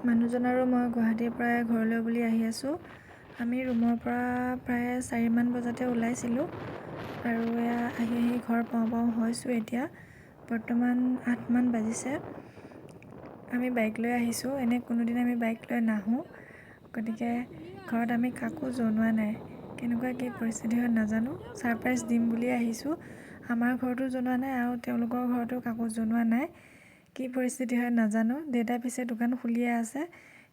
মানুহজন আৰু মই গুৱাহাটীৰ পৰাই ঘৰলৈ বুলি আহি আছোঁ। আমি ৰুমৰ পৰা প্ৰায় 4মান বজাতে ওলাইছিলোঁ আৰু এয়া আহি আহি ঘৰ পাওঁ পাওঁ হৈছোঁ। এতিয়া বৰ্তমান 8মান বাজিছে। আমি বাইক লৈ আহিছোঁ। এনেই কোনোদিন আমি বাইক লৈ নাহোঁ, গতিকে ঘৰত আমি কাকো জনোৱা নাই। কেনেকুৱা কি পৰিস্থিতি হয় নাজানো, ছাৰপ্ৰাইজ দিম বুলিয়ে আহিছোঁ। আমাৰ ঘৰতো জনোৱা নাই আৰু তেওঁলোকৰ ঘৰতো কাকো জনোৱা নাই। কি পৰিস্থিতি হয় নাজানো। দেউতাই পিছে দোকান খুলিয়ে আছে,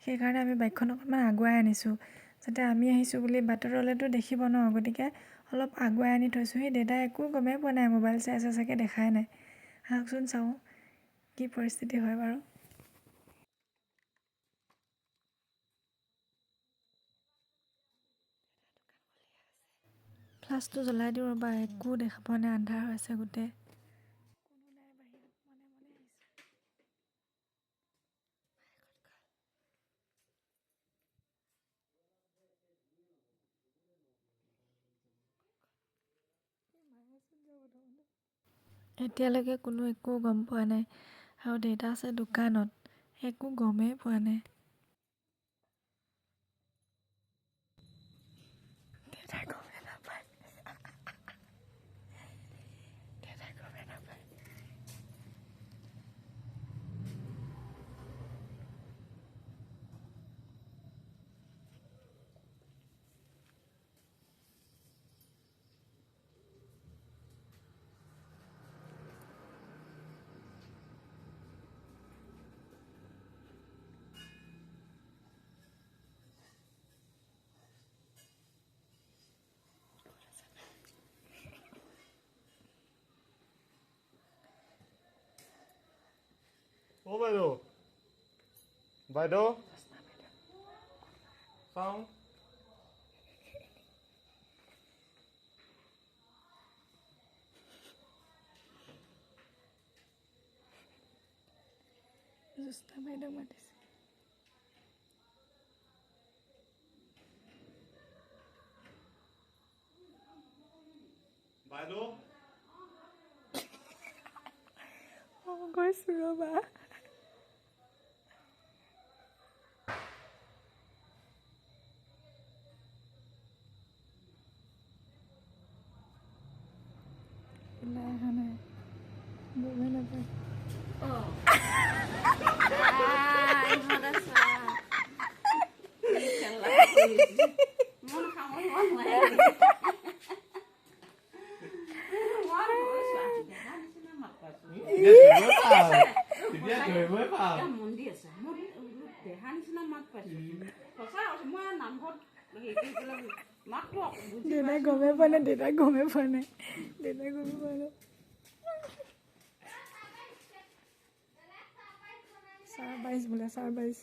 সেইকাৰণে আমি বাইকখন অকণমান আগুৱাই আনিছোঁ, যাতে আমি আহিছোঁ বুলি বাটত ৰ'লেতো দেখিব ন, গতিকে অলপ আগুৱাই আনি থৈছোঁ। সেই দেউতাই একো গমেই পোৱা নাই, মোবাইল চাই আছে চাগে, দেখাই নাই। আহকচোন চাওঁ কি পৰিস্থিতি হয় বাৰু। ফ্লাছটো জ্বলাই দিওঁ ৰ'বা, একো দেখা পোৱা নাই, আন্ধাৰ হৈ আছে গোটেই। এতিয়ালৈকে কোনো একো গম পোৱা নাই আৰু দেউতা আছে দোকানত, একো গমেই পোৱা নাই। দেউতাই গমেই নাপায়, দেউতাই গমেই নাপায়। অ বাইদেউ, বাইদেউ চাওঁ। জ্যোৎস্না বাইদেউ মাতিছে। বাইদেউ অঁ গৈছোঁ ৰ'বা। ওলাই অহা নাই, গমেই নাপায়। দেউতাই গমেই পোৱা নাই, দেউতাই গমেই পোৱা নাই, দেউতাই গমেই পোৱা নাই। 22:30 বোলে, 22:30।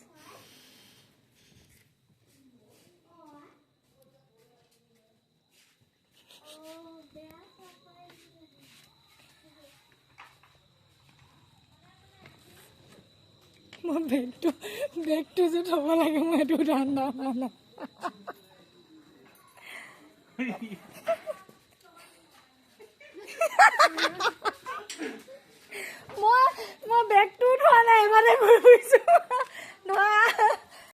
মই বেগটো যে থ'ব লাগে, মই সেইটো ধান্দা নাই। মই বেগটোও থোৱা নাই, ইমানে ঘূৰি